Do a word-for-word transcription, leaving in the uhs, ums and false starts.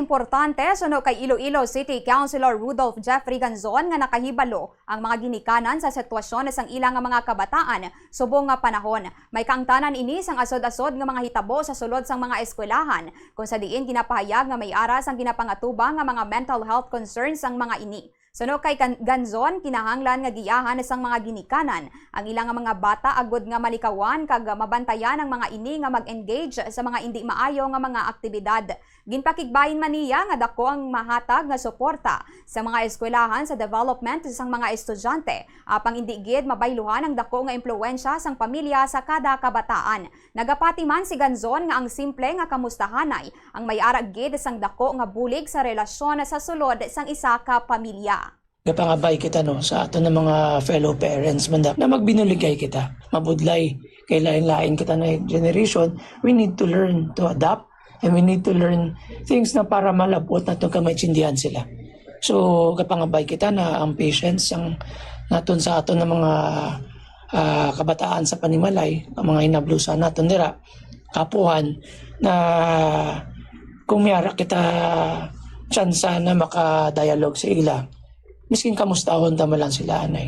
Importante, suno kay Iloilo City Councilor Rudolph Jeffrey Ganzon, nga nakahibalo ang mga ginikanan sa sitwasyon sang ila nga mga kabataan subong nga panahon. May kaangtanan ini sang asod-asod nga mga hitabo sa sulod sang mga eskwelahan, kung sa diin ginapahayag nga may ara sang ginapangatubang nga mga mental health concerns ang mga ini. Suno kay Gan-, Ganzon, kinahanglan nga giyahan sang mga ginikanan ang ila nga mga bata agud nga malikawan kag mabantayan ang mga ini nga mag-engage sa mga indi maayo nga mga aktibidad. Ginpakigbahin man niya nga dako ang mahatag nga suporta sa mga eskwelahan sa development sang mga estudyante, apang indi gid mabayluhan ang dako nga impluwensya sang pamilya sa kada kabataan. Nagapati man si Ganzon nga ang simple nga kamustahanay ang may ara gid sang dako nga bulig sa relasyon sa sulod sang isa ka pamilya. Gapangabay kita, no, sa aton nga mga fellow parents man da, na magbinuligay kita, mabudlay, kay lain-lain kita na generation. We need to learn to adapt, and we need to learn things na para malab-ot naton kag maintindihan sila. So, gapangabay kita na ang patience ang naton sa aton nga mga, ah, kabataan sa panimalay, ang mga hinablusan naton dira, kapuhan, na kung may ara kita tsansa na maka-dialogue sa ila, miskin kamustahon ta man lang sila, anay.